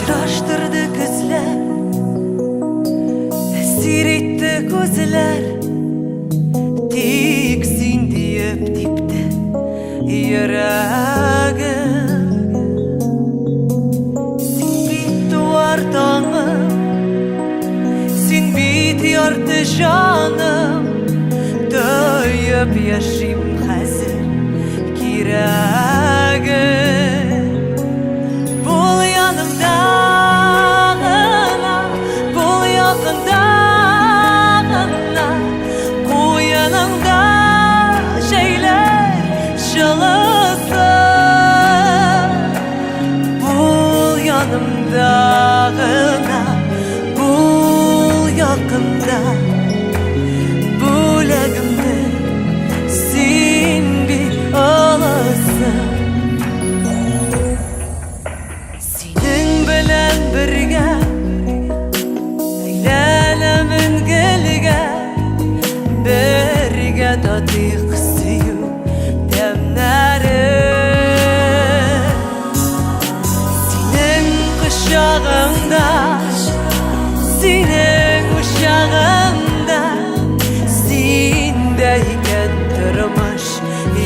Шаташтырды көзләр, Әсир итте күзләр. Тик син диеп типте йөрәгем. Син бит туар таңым, Син бит ярты җаным. Тоеп яшим хәзер кирәгем. Бул янымда гына, бул якында гына, куеныңда җәйләр җылысы. Бул янымда гына, бул якында. Бүләгемне син бит аласың. Синең белән бергә әйләнәмен гелгә, бергә татыйк сөю тәмнәрен. Синең кочагыңда, синең учагыңда, синдә икән тормыш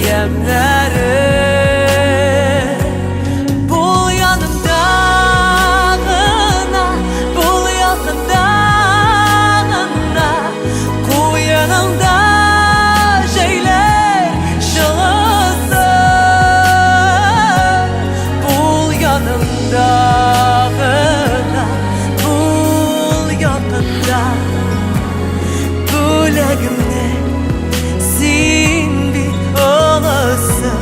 ямьнәре. Бул янымда гына, бул якында гына, куеныңда җәйләр җылысы. Бул янымда гына, бул якында. Бүләгемне син бит аласың.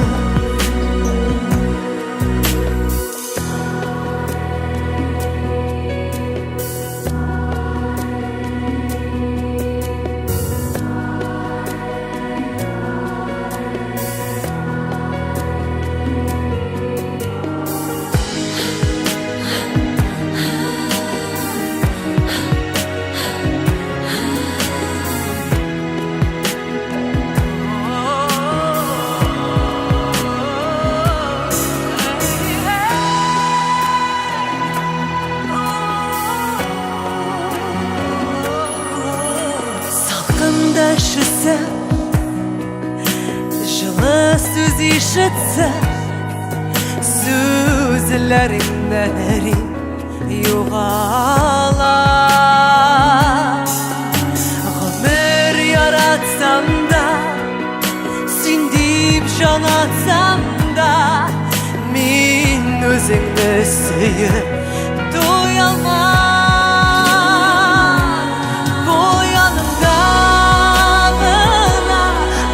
Салкында өшесәм, җылы сүз ишетсәм, сүзләреңнән эрим югала. Гомер яратсам да, син дип җан атсам да, мин үзеңне сөеп туялмам. Бул янымда гына,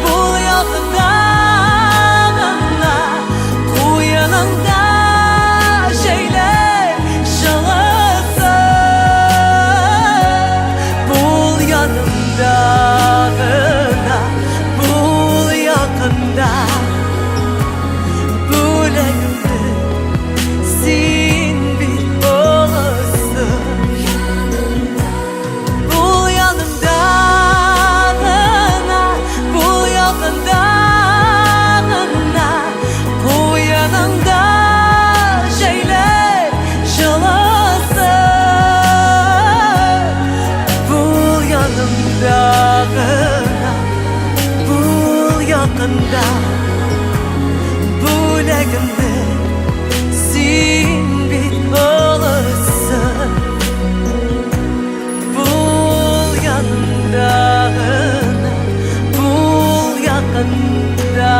бул якында гына, куеныңда җәйләр җылысы. Бул янымда гына, бул якында. Бүләгемне син бит аласың. Бул янымда гына, бул якында гына, куеныңда җәйләр җылысы. Бул янымда гына, бул якында. Бүләгемне син бит аласың. Бул янымда гына, бул якында.